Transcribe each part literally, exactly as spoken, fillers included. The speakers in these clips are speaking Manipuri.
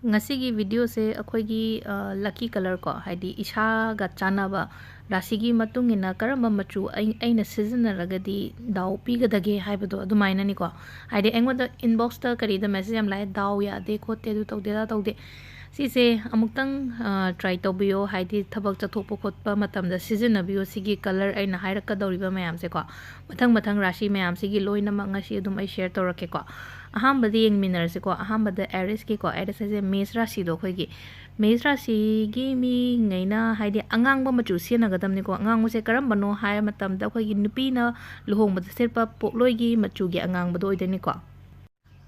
ꯉꯁꯤꯒꯤ videoꯁꯦ ꯑꯩꯈꯣꯏꯒꯤ lucky color ꯀꯣ, ꯍꯥꯏꯗꯤ ꯏꯁꯥꯒ ꯆꯥꯟꯅꯕ ꯔꯥꯁꯤꯒꯤ ꯃꯇꯨꯡ ꯏꯟꯅ ꯀꯔꯝꯕ ꯃꯆꯨ ꯑꯩ ꯑꯩꯅ ꯁꯤꯖꯤꯟꯅꯔꯒꯗꯤ ꯗꯥꯎ ꯄꯤꯒꯗꯒꯦ ꯍꯥꯏꯕꯗꯣ ꯑꯗꯨꯃꯥꯏꯅꯅꯤꯀꯣ꯫ ꯍꯥꯏꯗꯤ ꯑꯩꯉꯣꯟꯗ inboxꯇ ꯀꯔꯤꯗ message ꯌꯥꯝ ꯂꯥꯛꯑꯦ, "ꯗꯥꯎ ꯌꯥꯗꯦ ꯈꯣꯠꯇꯦ, ꯑꯗꯨ ꯇꯧꯗꯦ ꯑꯗꯥ ꯇꯧꯗꯦ"꯫ ꯁꯤꯁꯦ ꯑꯃꯨꯛꯇꯪ try ꯇꯧꯕꯤꯌꯣ꯫ ꯍꯥꯏꯗꯤ ꯊꯕꯛ ꯆꯠꯊꯣꯛꯄ ꯈꯣꯠꯄ ꯃꯇꯝꯗ ꯁꯤꯖꯤꯟꯅꯕꯤꯌꯣ ꯁꯤꯒꯤ color ꯑꯩꯅ ꯍꯥꯏꯔꯛꯀꯗꯧꯔꯤꯕ ꯃꯌꯥꯝꯁꯦꯀꯣ꯫ ꯃꯊꯪ ꯃꯊꯪ ꯔꯥꯁꯤ ꯃꯌꯥꯝꯁꯤꯒꯤ ꯂꯣꯏꯅꯃꯛ ꯉꯁꯤ ꯑꯗꯨꯝ ꯑꯩ share ꯇꯧꯔꯛꯀꯦꯀꯣ꯫ ꯑꯍꯥꯟꯕꯗ ꯌꯦꯡꯃꯤꯟꯅꯔꯁꯤꯀꯣ꯫ ꯑꯍꯥꯟꯕꯗ Aries ꯀꯤꯀꯣ, Aries ꯍꯥꯏꯁꯦ ꯃꯦꯁ ꯔꯥꯁꯤꯗꯣ ꯑꯩꯈꯣꯏꯒꯤ꯫ ꯃꯦꯁ ꯔꯥꯁꯤꯒꯤ ꯃꯤꯉꯩꯅ ꯍꯥꯏꯗꯤ ꯑꯉꯥꯡꯕ ꯃꯆꯨ ꯁꯦꯠꯅꯒꯗꯕꯅꯤꯀꯣ꯫ ꯑꯉꯥꯡꯕꯁꯦ ꯀꯔꯝꯕꯅꯣ ꯍꯥꯏꯕ ꯃꯇꯝꯗ ꯑꯩꯈꯣꯏꯒꯤ ꯅꯨꯄꯤꯅ ꯂꯨꯍꯣꯡꯕꯗ ꯁꯦꯠꯄ ꯄꯣꯠꯂꯣꯏꯒꯤ ꯃꯆꯨꯒꯤ ꯑꯉꯥꯡꯕꯗꯣ ꯑꯣꯏꯗꯣꯏꯅꯤꯀꯣ꯫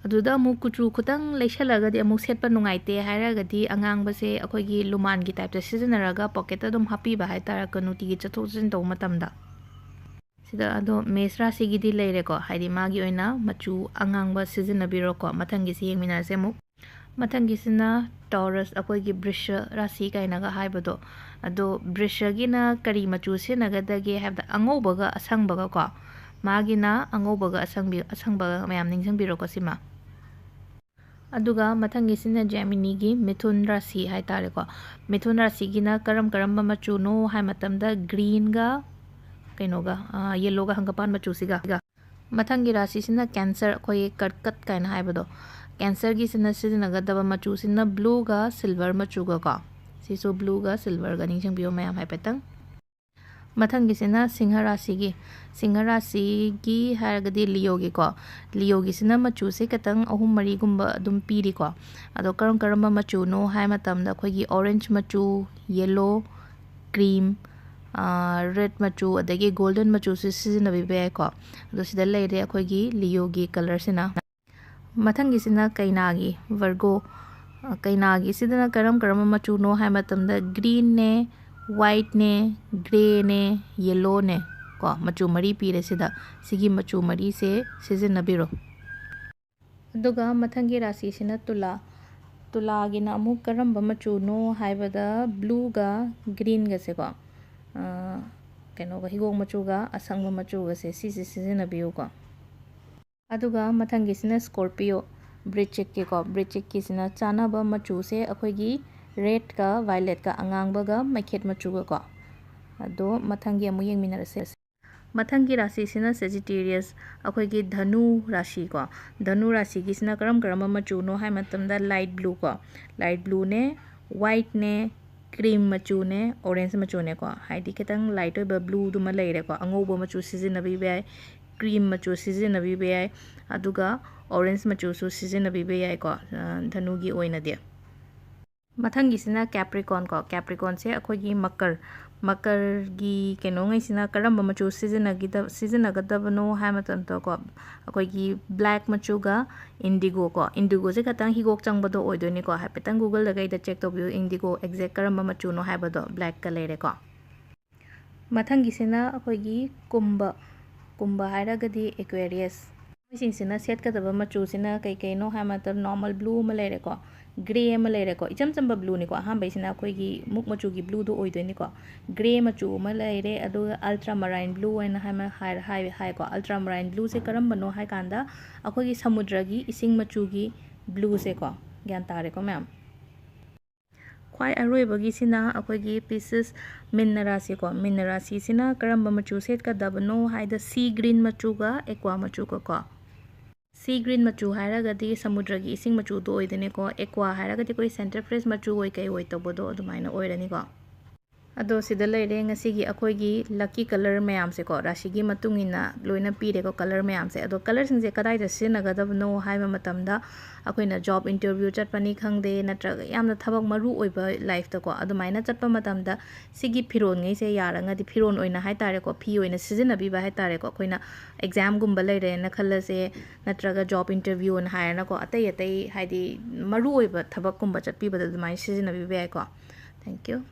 ꯑꯗꯨꯗ ꯑꯃꯨꯛ ꯀꯨꯆꯨ ꯈꯤꯇꯪ ꯂꯩꯁꯜꯂꯒꯗꯤ ꯑꯃꯨꯛ ꯁꯦꯠꯄ ꯅꯨꯡꯉꯥꯏꯇꯦ ꯍꯥꯏꯔꯒꯗꯤ ꯑꯉꯥꯡꯕꯁꯦ ꯑꯩꯈꯣꯏꯒꯤ ꯂꯨꯃꯥꯟꯒꯤ typeꯇ ꯁꯤꯖꯤꯟꯅꯔꯒ pocketꯇ ꯑꯗꯨꯝ ꯍꯥꯞꯄꯤꯕ ꯍꯥꯏꯇꯥꯔꯦꯀꯣ, ꯅꯨꯡꯇꯤꯒꯤ ꯆꯠꯊꯣꯛ ꯆꯠꯁꯤꯟ ꯇꯧꯕ ꯃꯇꯝꯗ꯫ ꯁꯤꯗ ꯑꯗꯣ ꯃꯦꯁ ꯔꯥꯁꯤꯒꯤꯗꯤ ꯂꯩꯔꯦꯀꯣ, ꯍꯥꯏꯗꯤ ꯃꯥꯒꯤ ꯑꯣꯏꯅ ꯃꯆꯨ ꯑꯉꯥꯡꯕ ꯁꯤꯖꯤꯟꯅꯕꯤꯔꯣꯀꯣ꯫ ꯃꯊꯪꯒꯤꯁꯤ ꯌꯦꯡꯃꯤꯟꯅꯔꯁꯦ ꯑꯃꯨꯛ꯫ ꯃꯊꯪꯒꯤꯁꯤꯅ Taurus, ꯑꯩꯈꯣꯏꯒꯤ ꯕ꯭ꯔꯤꯁ ꯔꯥꯁꯤ ꯀꯥꯏꯅꯒ ꯍꯥꯏꯕꯗꯣ꯫ ꯑꯗꯣ ꯕ꯭ꯔꯤꯁꯒꯤꯅ ꯀꯔꯤ ꯃꯆꯨ ꯁꯤꯖꯤꯟꯅꯒꯗꯒꯦ ꯍꯥꯏꯕꯗ ꯑꯉꯧꯕꯒ ꯑꯁꯪꯕꯒ ꯀꯣ꯫ ꯃꯥꯒꯤꯅ ꯑꯉꯧꯕꯒ ꯑꯁꯪꯕꯤ-, ꯑꯁꯪꯕꯒ ꯃꯌꯥꯝ ꯅꯤꯡꯁꯤꯡꯕꯤꯔꯣꯀꯣ ꯁꯤꯃ꯫ ꯑꯗꯨꯒ ꯃꯊꯪꯒꯤꯁꯤꯅ Geminiꯒꯤ ꯃꯤꯊꯨꯟ ꯔꯥꯁꯤ ꯍꯥꯏꯇꯥꯔꯦꯀꯣ꯫ ꯃꯤꯊꯨꯟ ꯔꯥꯁꯤꯒꯤꯅ ꯀꯔꯝ ꯀꯔꯝꯕ ꯃꯆꯨꯅꯣ ꯍꯥꯏ ꯃꯇꯝꯗ greenꯒ ꯀꯩꯅꯣꯒ, ꯑ, yellowꯒ ꯍꯪꯒꯄꯥꯟ ꯃꯆꯨꯁꯤꯒ꯫ ꯃꯊꯪꯒꯤ ꯔꯥꯁꯤꯁꯤꯅ Cancer, ꯑꯩꯈꯣꯏꯒꯤ ꯀꯔꯀꯠ ꯀꯥꯏꯅ ꯍꯥꯏꯕꯗꯣ꯫ Cancerꯒꯤꯁꯤꯅ ꯁꯤꯖꯤꯟꯅꯒꯗꯕ ꯃꯆꯨꯁꯤꯅ blueꯒ silver ꯃꯆꯨꯒ ꯀꯣ꯫ ꯁꯤꯁꯨ blueꯒ silverꯒ ꯅꯤꯡꯁꯤꯡꯕꯤꯌꯣ ꯃꯌꯥꯝ ꯍꯥꯏꯐꯦꯠꯇꯪ꯫ ꯃꯊꯪꯒꯤꯁꯤꯅ ꯁꯤꯡꯍ ꯔꯥꯁꯤꯒꯤ꯫ ꯁꯤꯡꯍ ꯔꯥꯁꯤꯒꯤ ꯍꯥꯏꯔꯒꯗꯤ Leoꯒꯤꯀꯣ꯫ Leoꯒꯤꯁꯤꯅ ꯃꯆꯨꯁꯦ ꯈꯤꯇꯪ ꯑꯍꯨꯝ ꯃꯔꯤꯒꯨꯝꯕ ꯑꯗꯨꯝ ꯄꯤꯔꯤꯀꯣ꯫ ꯑꯗꯣ ꯀꯔꯝ ꯀꯔꯝꯕ ꯃꯆꯨꯅꯣ ꯍꯥꯏ ꯃꯇꯝꯗ ꯑꯩꯈꯣꯏꯒꯤ orange ꯃꯆꯨ, yellow, cream, ꯑꯥ, red ꯃꯆꯨ, ꯑꯗꯒꯤ golden ꯃꯆꯨꯁꯨ ꯁꯤꯖꯤꯟꯅꯕꯤꯕ ꯌꯥꯏꯀꯣ꯫ ꯑꯗꯣ ꯁꯤꯗ ꯂꯩꯔꯦ ꯑꯩꯈꯣꯏꯒꯤ Leoꯒꯤ colorꯁꯤꯅ꯫ ꯃꯊꯪꯒꯤꯁꯤꯅ ꯀꯩꯅꯥꯒꯤ, Virgo꯫ ꯑ, ꯀꯩꯅꯥꯒꯤꯁꯤꯗꯅ ꯀꯔꯝ ꯀꯔꯝꯕ ꯃꯆꯨꯅꯣ ꯍꯥꯏ ꯃꯇꯝꯗ greenꯅꯦ, whiteꯅꯦ, greyꯅꯦ, yellowꯅꯦ ꯀꯣ, ꯃꯆꯨ ꯃꯔꯤ ꯄꯤꯔꯦ ꯁꯤꯗ꯫ ꯁꯤꯒꯤ ꯃꯆꯨ ꯃꯔꯤꯁꯦ ꯁꯤꯖꯤꯟꯅꯕꯤꯔꯣ꯫ ꯑꯗꯨꯒ ꯃꯊꯪꯒꯤ ꯔꯥꯁꯤꯁꯤꯅ ꯇꯨꯂꯥ꯫ ꯇꯨꯂꯥꯒꯤꯅ ꯑꯃꯨꯛ ꯀꯔꯝꯕ ꯃꯆꯨꯅꯣ ꯍꯥꯏꯕꯗ blueꯒ greenꯒꯁꯦꯀꯣ, ꯑ, ꯀꯩꯅꯣꯒ, ꯍꯤꯒꯣꯛ ꯃꯆꯨꯒ ꯑꯁꯪꯕ ꯃꯆꯨꯒꯁꯦ, ꯁꯤꯁꯦ ꯁꯤꯖꯤꯟꯅꯕꯤꯌꯨꯀꯣ꯫ ꯑꯗꯨꯒ ꯃꯊꯪꯒꯤꯁꯤꯅ Scorpio꯫ ꯕ꯭ꯔꯤꯆꯤꯛꯀꯤꯀꯣ, ꯕ꯭ꯔꯤꯆꯤꯛꯀꯤꯁꯤꯅ ꯆꯥꯅꯕ ꯃꯆꯨꯁꯦ ꯑꯩꯈꯣꯏꯒꯤ ꯔꯦꯗꯀ ꯚꯥꯏꯂꯦꯠꯀ ꯑꯉꯥꯡꯕꯒ ꯃꯩꯈꯦꯠ ꯃꯆꯨꯒꯀꯣ꯫ ꯑꯗꯣ ꯃꯊꯪꯒꯤ ꯑꯃꯨꯛ ꯌꯦꯡꯃꯤꯟꯅꯔꯁꯦ꯫ ꯃꯊꯪꯒꯤ ꯔꯥꯁꯤꯁꯤꯅ ꯁꯦꯖꯤꯇꯦꯔꯤꯌꯁ, ꯑꯩꯈꯣꯏꯒꯤ ꯙꯅꯨ ꯔꯥꯁꯤꯀꯣ꯫ ꯙꯅꯨ ꯔꯥꯁꯤꯒꯤꯁꯤꯅ ꯀꯔꯝ ꯀꯔꯝꯕ ꯃꯆꯨꯅꯣ ꯍꯥꯏ ꯃꯇꯝꯗ, ꯂꯥꯏꯠ ꯕ꯭ꯂꯨ ꯀꯣ, ꯂꯥꯏꯠ ꯕ꯭ꯂꯨꯅꯦ, ꯋꯥꯏꯠꯅꯦ, ꯀ꯭ꯔꯤꯝ ꯃꯆꯨꯅꯦ, ꯑꯣꯔꯦꯟꯖ ꯃꯆꯨꯅꯦꯀꯣ꯫ ꯍꯥꯏꯗꯤ ꯈꯤꯇꯪ ꯂꯥꯏꯠ ꯑꯣꯏꯕ ꯕ꯭ꯂꯨꯗꯨꯃ ꯂꯩꯔꯦꯀꯣ, ꯑꯉꯧꯕ ꯃꯆꯨ ꯁꯤꯖꯤꯟꯅꯕꯤꯕ ꯌꯥꯏ, ꯀ꯭ꯔꯤꯝ ꯃꯆꯨ ꯁꯤꯖꯤꯟꯅꯕꯤꯕ ꯌꯥꯏ, ꯑꯗꯨꯒ ꯑꯣꯔꯦꯟꯖ ꯃꯆꯨꯁꯨ ꯁꯤꯖꯤꯟꯅꯕꯤꯕ ꯌꯥꯏꯀꯣ, ꯑ, ꯙꯅꯨꯒꯤ ꯑꯣꯏꯅꯗꯤ꯫ ꯃꯊꯪꯒꯤꯁꯤꯅ ꯀꯦꯄ꯭ꯔꯤꯀꯣꯟ ꯀꯣ꯫ ꯀꯦꯄ꯭ꯔꯤꯀꯣꯟꯁꯦ ꯑꯩꯈꯣꯏꯒꯤ ꯃꯀꯔ, ꯃꯀꯔꯒꯤ ꯀꯩꯅꯣꯉꯩꯁꯤꯅ ꯀꯔꯝꯕ ꯃꯆꯨ ꯁꯤꯖꯤꯟꯅꯒꯤꯗ-, ꯁꯤꯖꯤꯟꯅꯒꯗꯕꯅꯣ ꯍꯥꯏ ꯃꯇꯝꯗꯀꯣ, ꯑꯩꯈꯣꯏꯒꯤ ꯕ꯭ꯂꯦꯛ ꯃꯆꯨꯒ ꯏꯟꯗꯤꯒꯣ ꯀꯣ꯫ ꯏꯟꯗꯤꯒꯣꯁꯦ ꯈꯇꯪ ꯍꯤꯒꯣꯛ ꯆꯪꯕꯗꯣ ꯑꯣꯏꯗꯣꯏꯅꯤꯀꯣ꯫ ꯍꯥꯏꯐꯦꯠꯇꯪ Google-ꯗ ꯀꯩꯗ check ꯇꯧꯕꯤꯌꯨ, ꯏꯟꯗꯤꯒꯣ exact ꯀꯔꯝꯕ ꯃꯆꯨꯅꯣ ꯍꯥꯏꯕꯗꯣ, ꯕ꯭ꯂꯦꯛꯀ ꯂꯩꯔꯦꯀꯣ꯫ ꯃꯊꯪꯒꯤꯁꯤꯅ ꯑꯩꯈꯣꯏꯒꯤ ꯀꯨꯝꯕ, ꯀꯨꯝꯕ ꯍꯥꯏꯔꯒꯗꯤ ꯑꯦꯀ꯭ꯋꯦꯔꯤꯌꯁ꯫ ꯃꯣꯏꯁꯤꯡꯁꯤꯅ ꯁꯦꯠꯀꯗꯕ ꯃꯆꯨꯁꯤꯅ ꯀꯩ ꯀꯩꯅꯣ ꯍꯥꯏ ꯃꯇꯝꯗ, ꯅꯣꯔꯃꯦꯜ ꯕ꯭ꯂꯨ ꯑꯃ ꯂꯩꯔꯦꯀꯣ, ꯒ꯭ꯔꯦ ꯑꯃ ꯂꯩꯔꯦꯀꯣ꯫ ꯏꯆꯝ ꯆꯝꯕ ꯕ꯭ꯂꯨꯅꯤꯀꯣ꯫ ꯑꯍꯥꯟꯕꯩꯁꯤꯅ ꯑꯩꯈꯣꯏꯒꯤ ꯃꯨꯛ ꯃꯆꯨꯒꯤ ꯕ꯭ꯂꯨꯗꯣ ꯑꯣꯏꯗꯣꯏꯅꯤꯀꯣ꯫ ꯒ꯭ꯔꯦ ꯃꯆꯨ ꯑꯃ ꯂꯩꯔꯦ, ꯑꯗꯨꯒ ꯑꯜꯇ꯭ꯔꯥ ꯃꯔꯥꯏꯟ ꯕ꯭ꯂꯨ ꯍꯥꯏꯅ ꯍꯥꯏꯃ-, ꯍꯥꯏ-, ꯍꯥꯏ-, ꯍꯥꯏꯀꯣ꯫ ꯑꯜꯇ꯭ꯔꯥ ꯃꯔꯥꯏꯟ ꯕ꯭ꯂꯨꯁꯦ ꯀꯔꯝꯕꯅꯣ ꯍꯥꯏ ꯀꯥꯟꯗ, ꯑꯩꯈꯣꯏꯒꯤ ꯁꯃꯨꯗ꯭ꯔꯒꯤ ꯏꯁꯤꯡ ꯃꯆꯨꯒꯤ ꯕ꯭ꯂꯨꯁꯦꯀꯣ꯫ ꯒ꯭ꯌꯥꯟ ꯇꯥꯔꯦꯀꯣ ꯃꯌꯥꯝ? ꯈ꯭ꯋꯥꯏ ꯑꯔꯣꯏꯕꯒꯤꯁꯤꯅ ꯑꯩꯈꯣꯏꯒꯤ ꯄꯤꯁꯤꯁ ꯃꯤꯟꯅ ꯔꯥꯁꯤꯀꯣ꯫ ꯃꯤꯟꯅ ꯔꯥꯁꯤꯁꯤꯅ ꯀꯔꯝꯕ ꯃꯆꯨ ꯁꯦꯠꯀꯗꯕꯅꯣ ꯍꯥꯏꯗ, ꯁꯤ ꯒ꯭ꯔꯤꯟ ꯃꯆꯨꯒ ꯑꯦꯀ꯭ꯋꯥ ꯃꯆꯨꯒꯀꯣ꯫ ꯁꯤ ꯒ꯭ꯔꯤꯟ ꯃꯆꯨ ꯍꯥꯏꯔꯒꯗꯤ ꯁꯃꯨꯗ꯭ꯔꯒꯤ ꯏꯁꯤꯡ ꯃꯆꯨꯗꯣ ꯑꯣꯏꯗꯣꯏꯅꯦꯀꯣ꯫ ꯑꯦꯀ꯭ꯋꯥ ꯍꯥꯏꯔꯒꯗꯤ ꯑꯩꯈꯣꯏ ꯁꯦꯟꯇꯔ ꯐ꯭ꯔꯦꯁ ꯃꯆꯨ ꯑꯣꯏ ꯀꯩ ꯑꯣꯏ ꯇꯧꯕꯗꯣ ꯑꯗꯨꯃꯥꯏꯅ ꯑꯣꯏꯔꯅꯤꯀꯣ꯫ ꯑꯗꯣ ꯁꯤꯗ ꯂꯩꯔꯦ ꯉꯁꯤꯒꯤ ꯑꯩꯈꯣꯏꯒꯤ lucky colour ꯃꯌꯥꯝꯁꯦꯀꯣ, ꯔꯥꯁꯤꯒꯤ ꯃꯇꯨꯡ ꯏꯟꯅ ꯂꯣꯏꯅ ꯄꯤꯔꯦꯀꯣ colour ꯃꯌꯥꯝꯁꯦ꯫ ꯑꯗꯣ colour-ꯁꯤꯡꯁꯦ ꯀꯗꯥꯏꯗ ꯁꯤꯖꯤꯟꯅꯒꯗꯕꯅꯣ ꯍꯥꯏꯕ ꯃꯇꯝꯗ, ꯑꯩꯈꯣꯏꯅ job interview ꯆꯠꯄꯅꯤ ꯈꯪꯗꯦ, ꯅꯠꯇ꯭ꯔꯒ ꯌꯥꯝꯅ ꯊꯕꯛ ꯃꯔꯨ ꯑꯣꯏꯕ life-ꯇꯀꯣ, ꯑꯗꯨꯃꯥꯏꯅ ꯆꯠꯄ ꯃꯇꯝꯗ ꯁꯤꯒꯤ ꯐꯤꯔꯣꯜꯉꯩꯁꯦ ꯌꯥꯔꯒꯗꯤ, ꯐꯤꯔꯣꯜ ꯑꯣꯏꯅ ꯍꯥꯏꯇꯥꯔꯦꯀꯣ, ꯐꯤ ꯑꯣꯏꯅ ꯁꯤꯖꯤꯟꯅꯕꯤꯕ ꯍꯥꯏꯇꯥꯔꯦꯀꯣ, ꯑꯩꯈꯣꯏꯅ exam-ꯒꯨꯝꯕ ꯂꯩꯔꯦꯅ ꯈꯜꯂꯁꯦ, ꯅꯠꯇ꯭ꯔꯒ job interview-ꯅ ꯍꯥꯏꯔꯅꯀꯣ, ꯑꯇꯩ ꯑꯇꯩ ꯍꯥꯏꯗꯤ ꯃꯔꯨ ꯑꯣꯏꯕ ꯊꯕꯛꯀꯨꯝꯕ ꯆꯠꯄꯤꯕꯗ ꯑꯗꯨꯃꯥꯏꯅ ꯁꯤꯖꯤꯟꯅꯕꯤꯕ ꯌꯥꯏꯀꯣ꯫ Thank you.